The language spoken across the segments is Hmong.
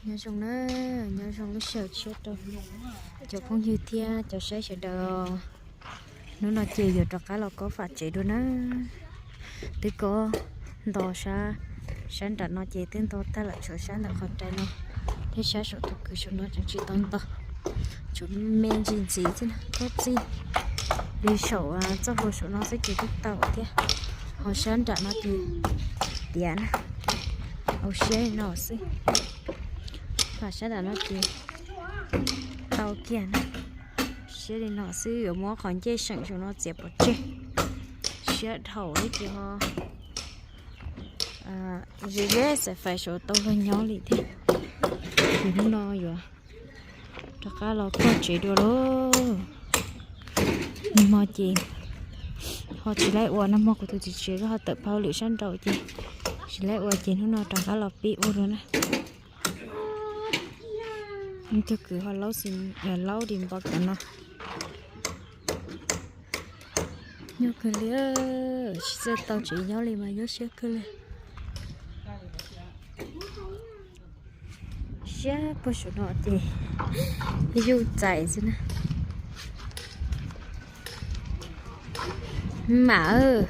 Nyob zoo na, nyob zoo lub sij hawm tshiab rau cov phooj ywg thiab cov saib sawv daws. Hnub no ces yuav rov qab los kob fam tsev dua na. Twb kob nto sab, sab nram no ces twb nto tag lawm, tshuav sab ntawm qhov rais no thiab sab saum tus kwv saum no tseem tsis tau nto. Tshuav me ntsis ntxiv xwb na, kob txij li saum txoj hlua saum no xwb ces twb tau thiab. Ho sab nram no ces tiav na, au siab li no xwb. Ho sab nram no ces tau kiag na, siab li no xwb, yuav muab qhov ncej seem saum no txiav pov tseg. Siab dhau li ces ho ze ze xaim fais saum tau luag nyob li thiab. Ces hnub no yuav rov qab los kob tsev dua lauj. Nag hmo ces ho tsis laib ua, nag hmo kuv tus txiv tsev ho tawm pab lwm sab nraud ces tsis laib ua ces hnub no rov qab los pib ua dua na. Tus kwv ho laub xim, laub di npo tom no. Nyuaj kawg li, tsis txawj tau tsev nyob li mas nyuaj siab kawg li. Siab puag saum no ces yuj txais xwb na. Mam,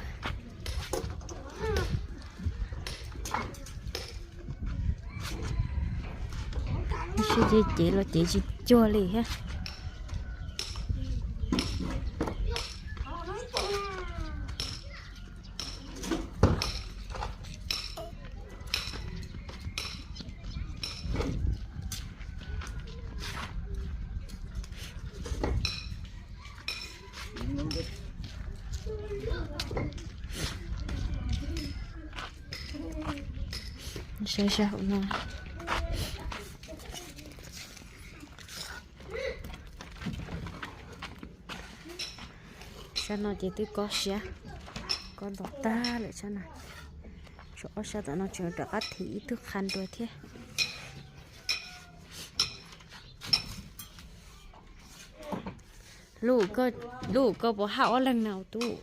sib cev los cev tsis cuag li thiab. Saib sab hauv no. Sab no ces twb kob siab, kob nto tag lawm sab na. Tshuav ob sab tom no tseem rov qab thim ib tug qha nrua thiab. Lub, lub koj puas haj ob leeg na tub?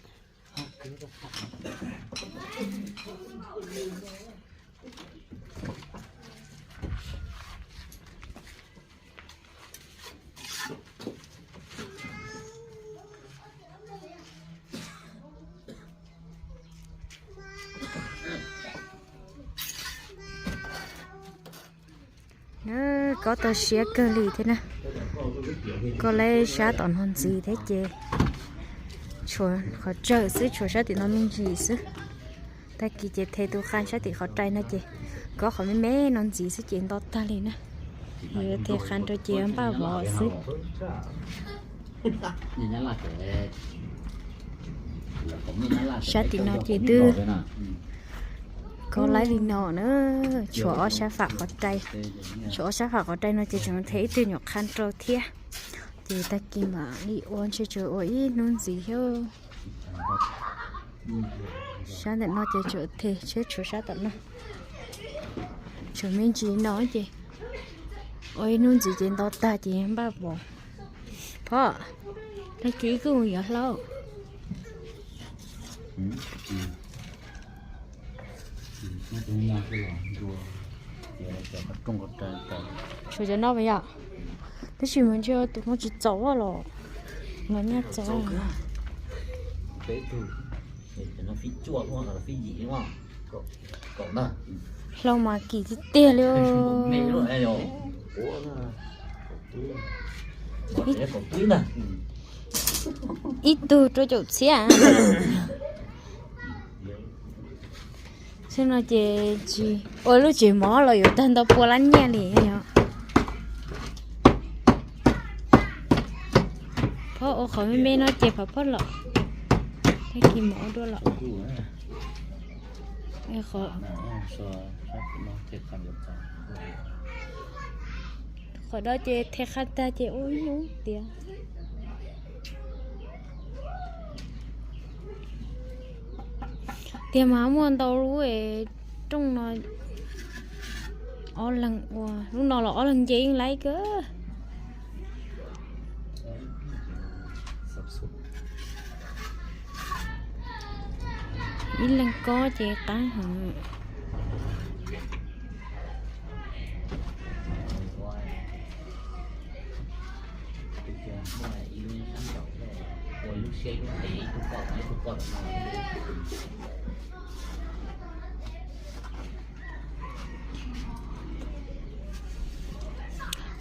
Kob tau siab kawg li thiab na. Kob lawm sab tom no ntxiv thiab ces tshuav qhov tsawg xwb, tshuav sab tim no me ntsis xwb. Tag kis ces them tus qha sab tim qhov rais no ces kob qhov me me no ntxiv xwb ces nto tag li na. Yuav them qha rau ces npaj vov xwb. Sab tim no ces twb kob laib li no na, tshuav ob sab fam qhov rais. Tshuav ob sab fam qhov rais no ces tseem them ib tug nyuam qha rau thiab. Ces tag kis mam li ua, ntshe tseem ua ib hnub ntxiv thiab. Sab ntawm no ces tseem them, tshuav sab tom no. Tshuav me ntsis no ces ua ib hnub ntxiv ces nto tag ces npaj vov. Phom, tag kis wb kuj mus yuav hlaub. Tshuav cov no puas yog? Tab sis mas ntshe tus no tsis txaus los, los nyaj txaus. Hlaub mas kim tiag tiag li. Ib tug rau caum txhiab. Xwb no ces tsis ua lub tsev mov los yuav tag ntau pua lab nyiaj li yog. Phob ua qhov me me no ces phav phob los, tag kis mam ua dua los. Qhov no ces them qha tag ces ua ib hnub tiav. Tiag mas muaj ntau lub rooj no, ob leeg ua, lub no los ob leeg nce yeej laib kawg. Ib leeg kob ces qab heev.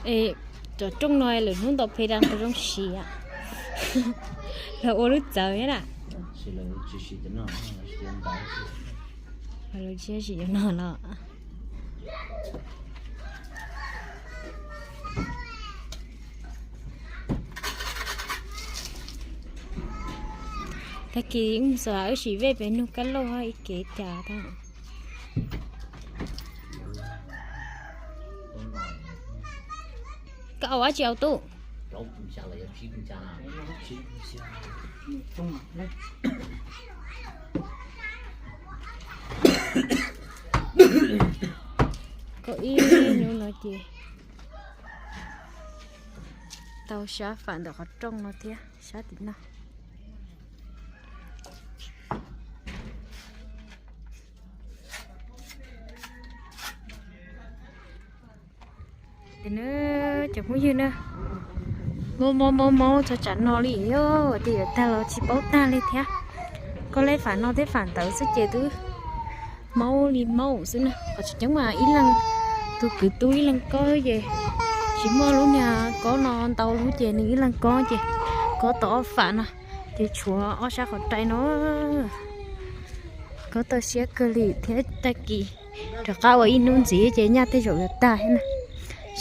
Es cov rooj no lwm hnub ntaus phe da nqos zoo siv, los ua lub txawv thiab na. Lawv tsis yog sim yuav no los. Tag kis mus xav wb sim vej pem nug Kab Lauj ib kev cas tag. Koj au dab tsi au tub? Koj ib hnub no ces tau sab fam ntawm qhov rooj no thiab sab tim no. Cov phooj ywg na, maub maub maub maub txog tsam no li os, ces yuav tag los tsis paub tag li thiab. Koj leb fam no thiab fam ntawd xwb ces twb maub li maub xwb na. Qhov tsis coob mas ib leeg, tus kwv tub ib leeg kob ces tsis muaj lub niag kob no ntau lub ces nws ib leeg kob ces kob tau ob fam no, ces tshuav ob sab qhov rai no. Kob tau siab kawg li thiab tag kis rov qab ua ib hnub ntxiv ces nyaj tej zaum yuav tag thiab na.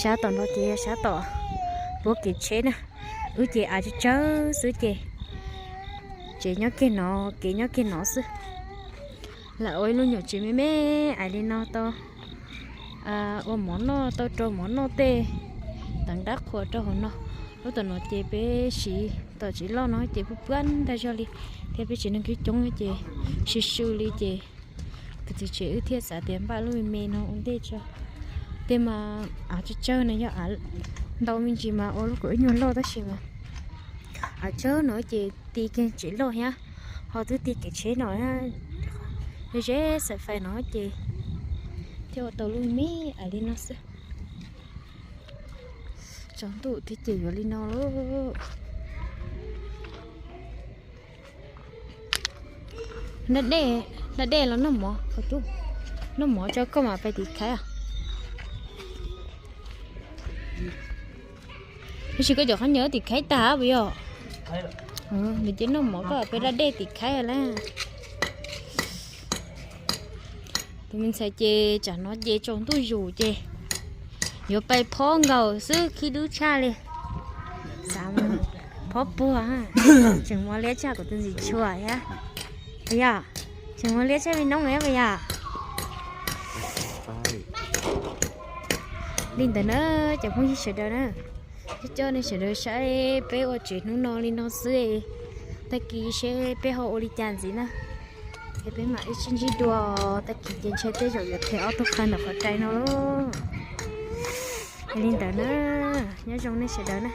Sab tom no ces yog sab tom puab kev tsheb na. Wb ces av tsawg tsawg xwb ces tsev nyob kiag no, kev nyob kiag no xwb. Lam ua ib lub nyuam tsev me me ais li no tau ua mov noj, tau rau mov noj tej teev dab qhuas rau hauv no. Lub tom no ces peb siv tom tsev loj no ces puab puab ntag zog li, thiab peb tsev neeg coob coob ces sw sw li ces tus txiv tsev wb thiaj xav tias npaj lub me me no ua ntej tso. Tej mas av tsawg tsawg no yog av ntau me ntsis mas ua lub kom ib nyuag loj tab sis mas av tsawg no ces ti kiag tsev loj thiab, ho twb ti kev tsheb no ze xaim fais no ces thiaj ua tau lub me me ais li no xwb. Tsaus ntuj thiab ces yuav li no lauj. Dab dej, dab dej los noj mov, noj mov tso koj mam pais tim khaib. Tab sis koj cov khaub ncaws tim khaib tag puas yog? Nws ces noj mov koj pais dab dej tim khaib lawm. Tus me ntxhais ces tsam no ces tsaus ntuj zus ces yuav pais phob nkaus xwb, khib dub tshaj li. Xav mus phob puag, tseem muaj liab tshaj kuv tus ntxim tshua thiab. Puas yog? Tseem muaj liab tshaj me noob thiab puas yog? Li ntawd na, cov phooj ywg sawv daws na, coj nej sawv daws saib peb ua tsev hnub no li no xwb, tag kis seb peb ho ua li cas ntxiv na. Es peb mam ib sib ntsib dua, tag kis ces ntshe tej zaum yuav them ob tug qha ntawm qhov rai no lauj. Li ntawd na, nyob zoo nej sawv daws na.